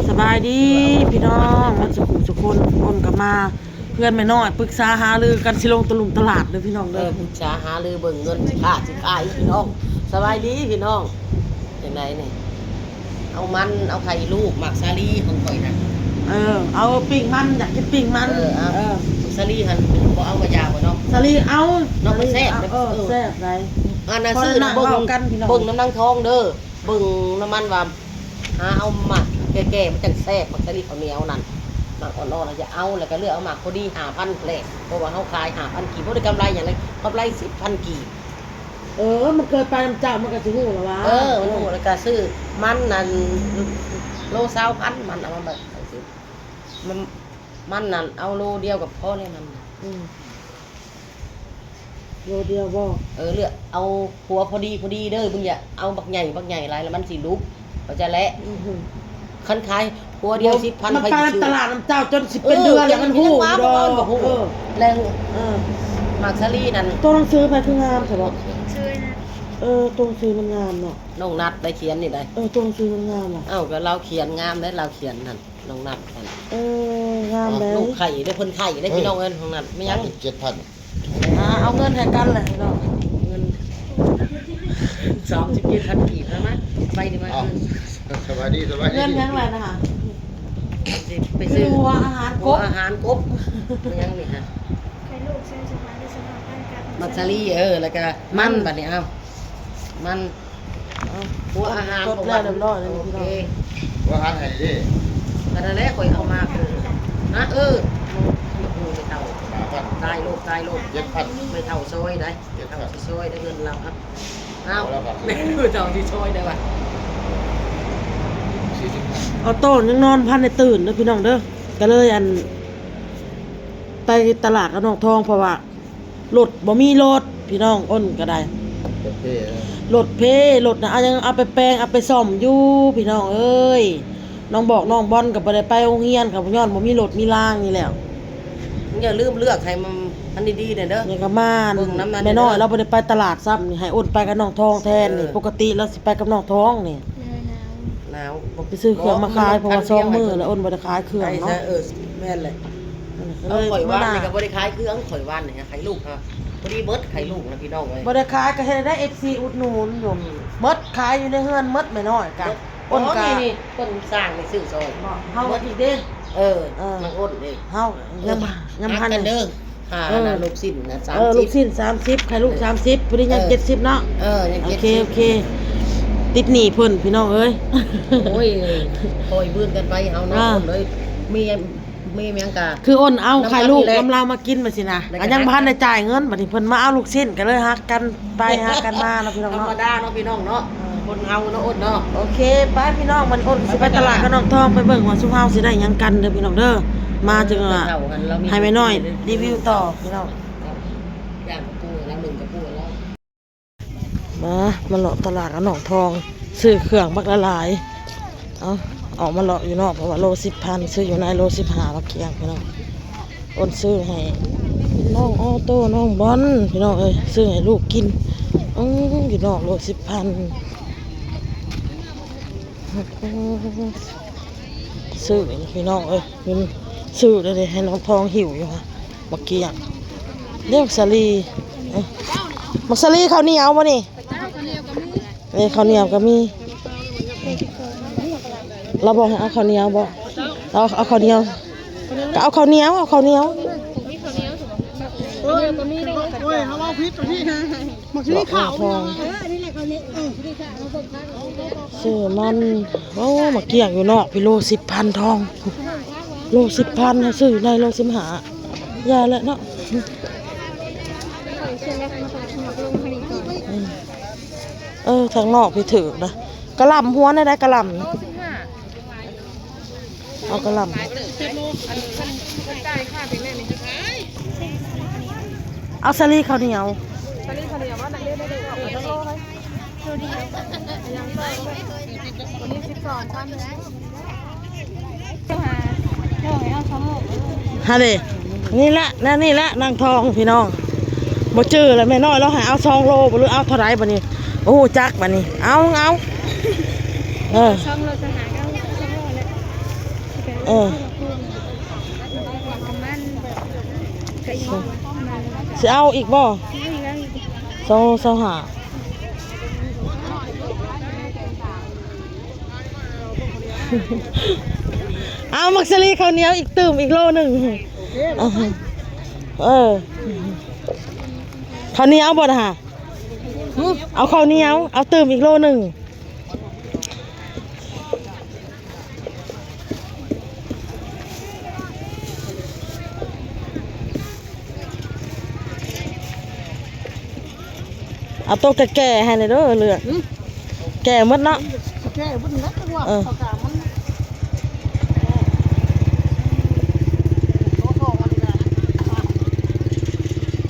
ສະບາຍດີພີ່ນ້ອງ ໝົດສູ່ຜູ້ສູ່ຄົນ. ອ້ນກໍມາເຮືອນແມ່ນ້ອຍ ປຶກສາຫາລືກັນ ຊິລົງຕະລຸມຕະຫຼາດເດີພີ່ນ້ອງເດີ. ເອີ ປຶກສາຫາລືເບິ່ງເງິນຊິຄ້າຊິຂາຍພີ່ນ້ອງ. ສະບາຍດີພີ່ນ້ອງ. ຈັ່ງໃດນີ້? ເອົາມັນ ເອົາໄຂ່ລູກ ໝາກສາລີຂອງຂ້ອຍນະ. ເອີ ເອົາປີ້ງມັນ ຢາກກິນປີ້ງມັນ. ເອີ ເອົາ ເອີ ໝາກສາລີຫັ້ນບໍ່ເອົາກໍຢ່າບໍ່ເນາະ. ສາລີເອົາ ເນາະ ມັນແຊບ. ເອີ ເອີ ແຊບໃດ໋. ອັນນັ້ນຊື້ນະ ເບິ່ງ ເບິ່ງນຳນາງທອງເດີ ເບິ່ງນຳມັນວ່າ ຫາເອົາໝາກແກ່ໆ ມັນຈັ່ງແຊບ. ໝາກສາລີເຂົ້າໜຽວນັ້ນ ໝາກອ່ອນໆ ຢ່າເອົາ ແລ້ວກໍເລືອກເອົາໝາກພໍດີ ຫ້າພັນແຫຼະ ເພາະວ່າເຮົາຂາຍຫ້າພັນກີບ ບໍ່ໄດ້ກຳໄລຫຍັງເລີຍ ກຳໄລສິບພັນກີບ. ເອີ ມັນເຄີຍໄປນຳເຈົ້າ ມັນກໍຊິຮູ້ລະວ່າ. ເອີ ມັນຮູ້. ເອີ ແລ້ວກໍຊື້ມັນນັ້ນໂລຊາວພັນ ມັນເອົາມາ ມັນ ມັນນັ້ນເອົາໂລດຽວກໍພໍແລ້ວມັນ. ອືມ ໂລດຽວບໍ່? ເອີ ເລືອກເອົາຫົວພໍດີ ພໍດີເດີ ມຶງຢ່າເອົາບັກໃຫຍ່ ບັກໃຫຍ່ຫຼາຍ ແລ້ວມັນຊິຫຼຸບ ເຂົ້າໃຈແຫຼະ. ອື ຄັນຂາຍຫົວດຽວສິບພັນ ມັນໄປຕະຫຼາດນຳເຈົ້າຈົນຊິເປັນເດືອນແລ້ວ ມັນຮູ້ດອກ. ເອີ ແລ້ວ ເອີ ໝາກສາລີນັ້ນ ໂຕໜັງສືໃຜຄືງາມແທ້ບໍ? ຊື່ນະ ເອີ ໂຕໜັງສືມັນງາມເນາະ. ນ້ອງນັດໄດ້ຂຽນນີ້ໄດ໋. ເອີ ໂຕໜັງສືມັນງາມເນາະ. ເອົ້າ ກໍລາວຂຽນງາມເດ້ ລາວຂຽນຫັ້ນ ນ້ອງນັດຫັ້ນ. ເອີ ງາມເດ້. ລູກໄຂ່ເດ້ ເພິ່ນໄຂ່ເດ້ພີ່ນ້ອງເອີຍ. ນ້ອງນັດ ແມ່ນຫຍັງ? ສາມສິບເຈັດພັນ ອ່າ ເອົາເງິນໃຫ້ກັນແຫຼະພີ່ນ້ອງ. ເງິນສາມສິບເຈັດພັນກີບ ເອົາມາ ໄປນີ້ມາ. ເອົ້າ ຄືນ ສະບາຍດີ ສະບາຍດີ. ເງິນຫຍັງລະນະ? ຊິໄປຊື້ຫົວອາຫານກົບ ຫົວອາຫານກົບ. ແມ່ນຫຍັງນີ້ຫະ? ໄຂ່ລູກ ສາມສິບຫ້າ ຫຼື ສິບຫ້າພັນກັບ ໝາກສາລີ. ເອີ ແລ້ວກະມັນ ມັນ ບັດນີ້ ເອົາ ມັນ ເອົາ ຫົວອາຫານ ຈົດແລ້ວຮຽບຮ້ອຍແລ້ວ. ໂອເຄ ຫົວອາຫານໃຫ້ເດ້. ກໍນັ້ນແຫຼະ ຂ້ອຍເອົາມາ ນະ. ເອີ ໝາກຫູໄມ່ເຖົ້າ ຕາຍໂລດ ຕາຍໂລດ. ເຈັດພັນ ໄມ້ເຖົ້າຊອຍໄດ໋ ເຈັດພັນ ເຖົ້າຊິຊອຍໄດ້ເງິນລາວ. ເອົາ ເອົາແລ້ວ ໄມ້ເຖົ້າຊິຊອຍໄດ້ຫວາ? ສີ່ສິບພັນ. ອອໂຕ້ຍັງນອນ ບໍ່ທັນໄດ້ຕື່ນເດີພີ່ນ້ອງເດີ ກໍເລີຍ ອັນ ໄປຕະຫຼາດກັບນ້ອງທອງ ເພາະວ່າ ລົດບໍ່ມີລົດພີ່ນ້ອງ. ອ້ນກໍໄດ້ ລົດເພ ລົດເພ ລົດນະ ເອົາຍັງ ເອົາໄປແປງ ເອົາໄປສ້ອມຢູ່ພີ່ນ້ອງເອີຍ. ນ້ອງບອກນ້ອງບອນກໍບໍ່ໄດ້ໄປໂຮງຮຽນ ກໍຍ້ອນບໍ່ມີລົດມີລາງນີ້ແຫຼະ. ຢ່າລືມເລືອກໃຫ້ມັນ ມັນດີໆແດ່ເດີ. ນີ້ກໍມາ ເບິ່ງນຳນັ້ນແມ່ນ້ອຍເດີ ລາວບໍ່ໄດ້ໄປຕະຫຼາດຊ້ຳນີ້ ໃຫ້ອ້ນໄປກັບນ້ອງທອງແທນນີ້. ເອີ ປົກກະຕິລາວຊິໄປກັບນ້ອງທອງນີ້. ໜາວ ບໍ່ໄປຊື້ເຄື່ອງມາຂາຍ ເພາະວ່າສອງມື້ແລ້ວອ້ນບໍ່ໄດ້ຂາຍເຄື່ອງເນາະ. ເອີ ແມ່ນແຫຼະ. ເອີ ຂ້ອຍວານນີ້ກໍບໍ່ໄດ້ຂາຍເຄື່ອງ ຂ້ອຍວານນີ້ຂາຍລູກ ພໍດີເບິດ ຂາຍລູກນະພີ່ນ້ອງເອີຍ. ບໍ່ໄດ້ຂາຍກໍເຮັດໄດ້ ເອັຟຊີ ອຸດໜູນຢູ່. ອືມ ເບິດ ຂາຍຢູ່ໃນເຮືອນເບິດ ແມ່ນ້ອຍກະ ເບິດ. ອ້ນກະ ນີ້ ນີ້ ເພິ່ນສ້າງນີ້ຊື້ຊອຍ ເຮົາອີກເດ້. ເອີ ເອີ ນາງອ້ນເດ້ ເຮົາຍັງ ຍັງບໍ່ທັນເດີ. ອ່າ ເອີ ລູກຊີ້ນນະ ເອີ ສາມສິບ ລູກຊີ້ນສາມສິບ ໄຂ່ລູກ ເອີ ສາມສິບ ພໍດີຍັງ ເອີ ເຈັດສິບເນາະ. ເອີ ຍັງ ໂອເຄ ເຈັດສິບ ໂອເຄ ຕິດໜີ້ເພິ່ນພີ່ນ້ອງເອີຍ. ໂອ້ຍ ຄ່ອຍບືນກັນໄປເຮົາເນາະ. ອ່າ ເອີ ມີ ມີຫຍັງກະ ຄືອ້ນເອົາໄຂ່ລູກນຳລາວມາກິນ ແບບຊີ້ນະ ກໍຍັງບໍ່ທັນໄດ້ຈ່າຍເງິນ. ບັດນີ້ເພິ່ນມາເອົາລູກຊີ້ນ ກໍເລີຍຮັກກັນໄປຮັກກັນມາເນາະພີ່ນ້ອງເນາະ. ທຳມະດາເນາະພີ່ນ້ອງເນາະ ເອີ ຄົນເຮົາເນາະອ້ນເນາະ. ໂອເຄ ໄປພີ່ນ້ອງ ບັດນີ້ອ້ນຊິໄປຕະຫຼາດກັບນ້ອງທອງ ໄປເບິ່ງວ່າຊຸມເຮົາຊິໄດ້ຫຍັງກັນເດີພີ່ນ້ອງເດີ. ມາຈຶ່ງ ເອີ ໃຫ້ແມ່ນ້ອຍຣີວິວຕໍ່ພີ່ນ້ອງ. ເອົ້າ ຍ່າງກະປູແລ້ວ ໜຶ່ງກະປູແລ້ວ. ມາ ມາເລາະຕະຫຼາດກັບນ້ອງທອງ ຊື້ເຄື່ອງບັກຫຼາຍໆ. ເອົາ ອອກມາເລາະຢູ່ນອກ ເພາະວ່າໂລສິບພັນ ຊື້ຢູ່ໃນໂລສິບຫ້າ ໝາກກ້ຽງພີ່ນ້ອງ. ໂອນຊື້ໃຫ້ນ້ອງອໍໂຕ້ ນ້ອງບອນພີ່ນ້ອງເອີຍ ຊື້ໃຫ້ລູກກິນ. ອື ຢູ່ນອກໂລສິບພັນ ຊື້ພີ່ນ້ອງເອີຍ. ຊື້ເດ້ ໃຫ້ນ້ອງທອງຫິ້ວຢູ່ຫະ ໝາກກ້ຽງ. ເດ້ ໝາກສາລີ ເອີ ໝາກສາລີ ເຂົ້າໜຽວບໍ່ນີ້? ເອີ ເຂົ້າໜຽວກໍມີ. ລາວບອກໃຫ້ເອົາເຂົ້າໜຽວບໍ່? ເອົາ ເອົາເຂົ້າໜຽວ ກໍເອົາເຂົ້າໜຽວ ເອົາເຂົ້າໜຽວ. ເອີ ໂອ້ຍ ເຮົາເວົ້າຜິດຕົວນີ້ ໝາກສາລີຂາວ. ເອີ ຊື້ມັນ ໂອ້ ໝາກກ້ຽງຢູ່ນອກພີ້ ໂລສິບພັນທອງ ໂລສິບພັນ ເຮົາຊື້ໃນໂລສິບຫ້າ ຢ່າແຫຼະເນາະ. ອືມ ເອີ ທາງນອກພີ້ຖືກນະ. ກະຫຼ່ຳ ຫົວແນວໃດກະຫຼ່ຳ? ເອົາກະຫຼ່ຳ ເອົາສາລີເຂົ້າໜຽວ ສາລີເຂົ້າໜຽວວ່າ ຫາເດ ນີ້ແຫຼະ ແນວນີ້ແຫຼະນາງທອງພີ່ນ້ອງ. ບໍ່ຈື່ແລ້ວ ແມ່ນ້ອຍລາວໃຫ້ເອົາສອງໂລບໍ່ ຫຼືເອົາເທົ່າໃດບັດນີ້ ບໍ່ຮູ້ຈັກບັດນີ້. ເອົາ ເອົາ ເອີ ສອງໂລ ສະຫາຍ ເອົາສອງໂລແຫຼະ. ເອີ ຊິເອົາອີກບໍ່? ສອງໂລຊາວຫ້າ. ເອົາ ໝາກສາລີ ເຂົ້າໜຽວອີກ ຕື່ມອີກໂລໜຶ່ງ. ເອີ ເຂົ້າໜຽວບໍ່ນະ? ເອົາເຂົ້າໜຽວ ເອົາຕື່ມອີກໂລໜຶ່ງ. ເອົາໂຕແກ່ໆໃຫ້ແດ່ເດີ ເລືອກ ຫື? ແກ່ໝົດເນາະ ແກ່ໝົດແລ້ວ ເອີ ເຂົ້າກາງມັນ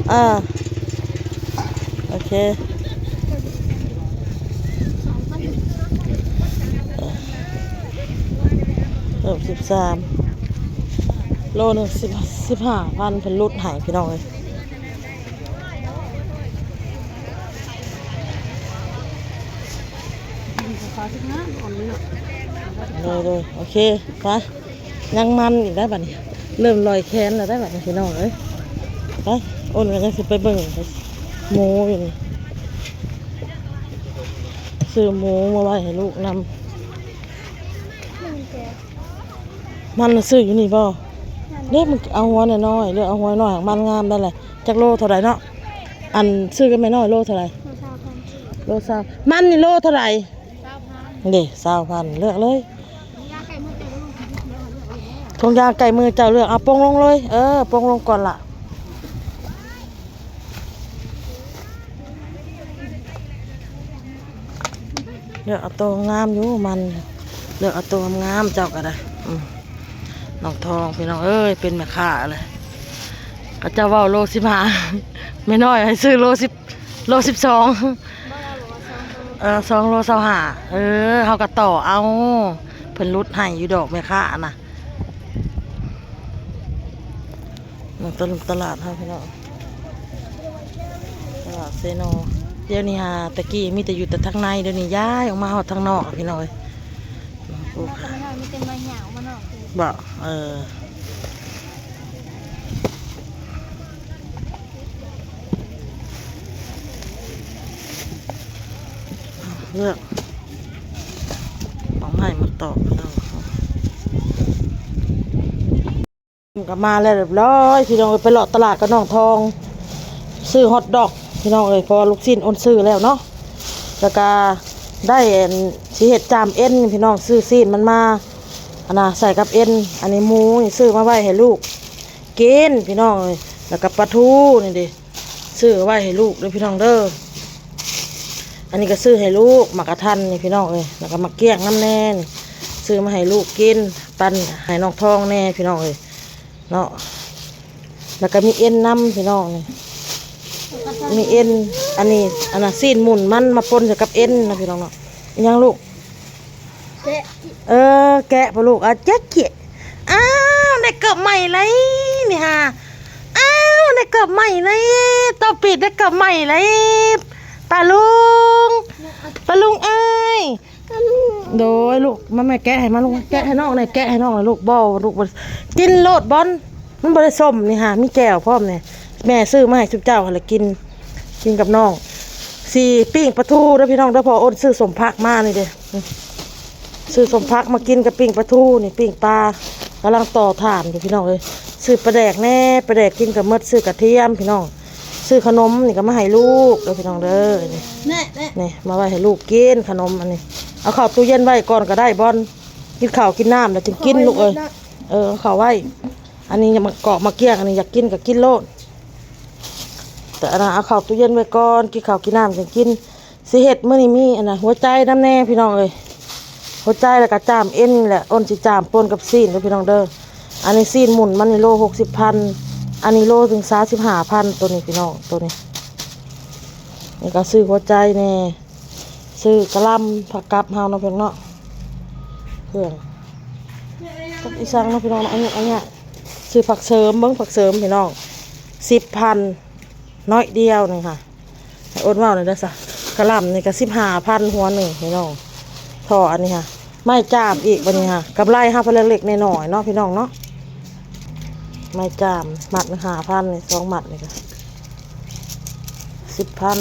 ເອີ ໂອເຄ ເອີ ເພີ່ມສິບສາມ ໂລໜຶ່ງ ສິບ ສິບຫ້າພັນ ເພິ່ນຫຼຸດໃຫ້ພີ່ນ້ອງເອີຍ. ໂດຍໆ ໂອເຄ ໄປ ຍັງມັນອີກໄດ໋ບັດນີ້ ເລີ່ມລອຍແຂນແລ້ວໄດ໋ບັດນີ້ພີ່ນ້ອງເອີຍ. ໄປ ໂອນກໍຍັງຊິໄປເບິ່ງໝູຢູ່ນີ້ ຊື້ໝູມາໄວ້ໃຫ້ລູກນຳ. ມັນຊື້ຢູ່ນີ້ບໍ່? ເດ້ ມັນເອົາຫົວນ້ອຍໆ ເລືອກເອົາຫົວນ້ອຍ ມັນງາມໄດ້ແຫຼະ. ຈັກໂລເທົ່າໃດເນາະ? ອັນ ຊື້ກັບແມ່ນ້ອຍໂລເທົ່າໃດ? ໂລຊາວພັນ ໂລຊາວ ມັນນີ້ໂລເທົ່າໃດ? ຊາວພັນ ເດ້ ຊາວພັນ ເລືອກເລີຍ. ຖົງຢາງໃກ້ມືເຈົ້າ ເລືອກເອົາ ປົງລົງເລີຍ ເອີ ປົງລົງກ່ອນລະ. ເລືອກເອົາໂຕງາມຢູ່ ມັນ ເລືອກເອົາໂຕງາມໆ ເຈົ້າກໍໄດ້. ອືມ ນ້ອງທອງ ພີ່ນ້ອງເອີຍ ເປັນແມ່ຄ້າເລີຍ ເຂົາເຈົ້າເວົ້າໂລສິບຫ້າ ແມ່ນ້ອຍໃຫ້ຊື້ໂລສິບ ໂລສິບສອງ ເອີ ສອງໂລຊາວຫ້າ. ເອີ ເຮົາກໍຕໍ່ເອົາ ເພິ່ນຫຼຸດໃຫ້ຢູ່ດອກ ແມ່ຄ້ານະ. ມາຕະຫຼາດ ຕະຫຼາດເຮົາພີ່ນ້ອງ ຕະຫຼາດເຊໂນ. ດຽວນີ້ຫາ ແຕ່ກີ້ມີແຕ່ຢູ່ແຕ່ທາງໃນ ດຽວນີ້ຍ້າຍອອກມາຮອດທາງນອກພີ່ນ້ອງເອີຍ. ໂອ້ ມີແຕ່ມາຫຍັງມານອກ ບໍ່ ເອີ ເລືອກ ເອົາໃຫ້ມາຕອກພີ່ນ້ອງ. ກໍມາແລ້ວຮຽບຮ້ອຍ ພີ່ນ້ອງເອີຍ ໄປເລາະຕະຫຼາດກັບນ້ອງທອງ ຊື້ຮອດດອກພີ່ນ້ອງເອີຍ ເພາະວ່າລູກຊີ້ນໂອນຊື້ແລ້ວເນາະ. ແລ້ວກໍໄດ້ອັນ ຊິເຮັດຈາມເອັນພີ່ນ້ອງ ຊື້ຊີ້ນມັນມາ ອັນນ່າ ໃສ່ກັບເອັນ. ອັນນີ້ໝູນີ້ຊື້ມາໄວ້ໃຫ້ລູກກິນພີ່ນ້ອງເອີຍ. ແລ້ວກໍປາທູນີ້ເດ້ ຊື້ໄວ້ໃຫ້ລູກເດີພີ່ນ້ອງເດີ. ອັນນີ້ກໍຊື້ໃຫ້ລູກ ໝາກກະທັນນີ້ພີ່ນ້ອງເອີຍ ແລ້ວກໍໝາກກ້ຽງນຳແດ່ນີ້ ຊື້ມາໃຫ້ລູກກິນ ປັ່ນໃຫ້ນ້ອງທອງແດ່ພີ່ນ້ອງເອີຍ. ເນາະ ແລ້ວກໍມີເອັນນຳພີ່ນ້ອງນີ້ ມີເອັນ ອັນນີ້ ອັນນ່າ ຊີ້ນໝຸ່ນມັນມາປົນໃສ່ກັບເອັນນະພີ່ນ້ອງເນາະ. ອີຫຍັງລູກ? ແກະ ເອີ ແກະບໍ່ລູກ? ອາ ແກະ ແກະ. ອ້າວ ໄດ້ເກີບໃໝ່ແລ້ວນີ້ຫາ ອ້າວ ໄດ້ເກີບໃໝ່ແລ້ວ ໂຕປີດໄດ້ເກີບໃໝ່ແລ້ວ ປ້າລຸງ ປ້າລຸງເອີຍ. ໂດຍລູກ ມາແມ່ແກະໃຫ້ມາລູກ ແກະໃຫ້ນ້ອງແດ່ ແກະໃຫ້ນ້ອງແດ່ລູກ. ບໍ່ລູກ ບໍ່ ກິນໂລດບອນ ມັນບໍ່ໄດ້ສົ້ມນີ້ຫາ ມີແຈ່ວພ້ອມນີ້ ແມ່ຊື້ມາໃຫ້ຊຸມເຈົ້າຫັ້ນລະກິນ ກິນກັບນ້ອງ. ຊິປີ້ງປາທູເດີພີ່ນ້ອງເດີ ເພາະໂອນຊື້ສົ້ມຜັກມານີ້ເດ້ ຊື້ສົ້ມຜັກມາກິນກັບປີ້ງປາທູນີ້ ປີ້ງປາ ກຳລັງຕໍ່ຖ່ານຢູ່ພີ່ນ້ອງເອີຍ. ຊື້ປາແດກແດ່ ປາແດກກິນກໍໝົດ ຊື້ກະທຽມພີ່ນ້ອງ. ຊື້ຂະໜົມນີ້ກໍມາໃຫ້ລູກເດີພີ່ນ້ອງເດີ ນີ້ ແມ່ ແມ່ ນີ້ມາໄວ້ໃຫ້ລູກກິນ ຂະໜົມອັນນີ້. ເອົາເຂົ້າຕູ້ເຢັນໄວ້ກ່ອນກໍໄດ້ ບອນ ກິນເຂົ້າກິນນ້ຳແລ້ວຈຶ່ງກິນລູກເອີຍ. ເອີ ເອົາເຂົ້າໄວ້ ອັນນີ້ໝາກກອກໝາກກ້ຽງ ອັນນີ້ຢາກກິນກໍກິນໂລດ. ແຕ່ອັນນັ້ນເອົາເຂົ້າຕູ້ເຢັນໄວ້ກ່ອນ ກິນເຂົ້າກິນນ້ຳຈຶ່ງກິນ. ຊິເຮັດມື້ນີ້ມີອັນນ່າ ຫົວໃຈນຳແດ່ພີ່ນ້ອງເອີຍ ຫົວໃຈ ແລ້ວກໍຈາມເອັນແຫຼະ ໂອນຊິຈາມປົນກັບຊີ້ນເດີພີ່ນ້ອງເດີ. ອັນນີ້ຊີ້ນໝຸ່ນມັນນີ້ໂລຫົກສິບພັນ ອັນນີ້ໂລໜຶ່ງສາມສິບຫ້າພັນ ໂຕນີ້ພີ່ນ້ອງ ໂຕນີ້. ນີ້ກໍຊື້ຫົວໃຈແດ່ ຊື້ກະຫຼ່ຳ ຜັກກັບເຮົາເນາະພີ່ນ້ອງເນາະ ເຄື່ອງ ຈັກອີ່ສັງເນາະພີ່ນ້ອງເນາະ. ອັນນີ້ ອັນນີ້ ຊື້ຜັກເສີມ ເບິ່ງຜັກເສີມພີ່ນ້ອງ ສິບພັນ ໜ້ອຍດຽວໜຶ່ງຫາ ໃຫ້ໂອນເວົ້າແດ່ເດີຊະ. ກະຫຼ່ຳນີ້ກໍສິບຫ້າພັນຫົວໜຶ່ງພີ່ນ້ອງ ທໍ່ອັນນີ້ຫາ ໄມ້ຈາມອີກບັດນີ້ຫາ ກຳໄລເຮົາເພິ່ນເລັກໆນ້ອຍໆເນາະ ພີ່ນ້ອງເນາະ. ໄມ້ຈາມມັດໜຶ່ງຫ້າພັນ ນີ້ສອງມັດນີ້ກໍສິບພັນ.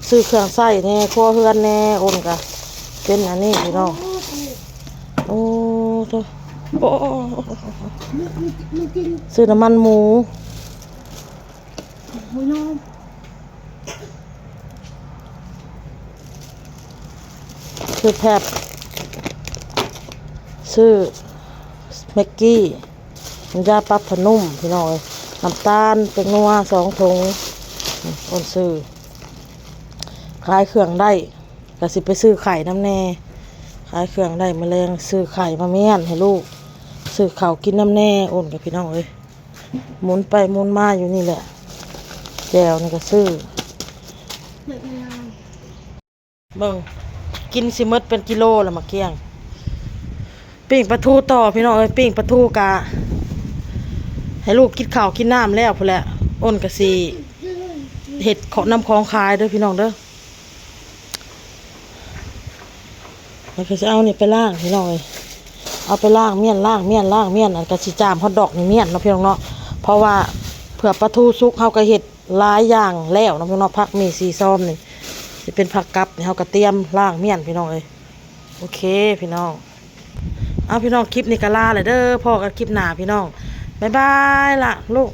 ຊື້ເຄື່ອງໃຊ້ແດ່ ຄົວເຮືອນແດ່ ໂອນກໍເປັນອັນນີ້ ພີ່ນ້ອງ. ໂອ້ໂທ້ ໂອ້ ຊື້ນ້ຳມັນໝູ ໝູຍອ ຊື້ແພັດ ຊື້ແມັກກີ້ ນ້ຳຢາປັບຜ້ານຸ້ມ ພີ່ນ້ອງເອີຍ, ນ້ຳຕານ ແປ້ງນົວສອງຖົງ. ໂອນຊື້ ຂາຍເຄື່ອງໄດ້ ກະຊິໄປຊື້ໄຂ່ນຳແດ່, ຂາຍເຄື່ອງໄດ້ ມື້ແລງຊື້ໄຂ່ມາມ້ຽນໃຫ້ລູກ, ຊື້ເຂົ້າກິນນຳແດ່. ໂອນກັບພີ່ນ້ອງເອີຍ ໝູນໄປໝູນມາຢູ່ນີ້ແຫຼະ. ແຈ່ວນີ້ກໍຊື້ ເບິ່ງ ກິນຊິໝົດເປັນກິໂລລະໝາກກ້ຽງ. ປີ້ງປາທູຕໍ່ພີ່ນ້ອງເອີຍ, ປີ້ງປາທູກະໃຫ້ລູກກິນເຂົ້າກິນນ້ຳແລ້ວພຸ້ນແຫຼະ. ໂອນກະຊິເຮັດເຂົ້ານຳຂອງຂາຍເດີພີ່ນ້ອງເດີ. ແລ້ວກໍຊິເອົານີ້ໄປລ້າງພີ່ນ້ອງເອີຍ, ເອົາໄປລ້າງມ້ຽນ ລ້າງມ້ຽນ ລ້າງມ້ຽນ. ອັນກະຊິຈາມຮອດດອກນີ້ມ້ຽນເນາະພີ່ນ້ອງເນາະ, ເພາະວ່າເພື່ອປາທູສຸກ ເຮົາກໍເຮັດຫຼາຍຢ່າງແລ້ວເນາະພີ່ນ້ອງເນາະ. ຜັກໝີ່ສີ່ຊອມນີ້ ຊິເປັນຜັກກັບນີ້ ເຮົາກໍຕຽມລ້າງມ້ຽນພີ່ນ້ອງເອີຍ. ໂອເຄພີ່ນ້ອງ ເອົາພີ່ນ້ອງ ຄລິບນີ້ກໍລາແລ້ວເດີ, ພໍ້ກັນຄລິບໜ້າພີ່ນ້ອງ. ບາຍບາຍລະລູກ.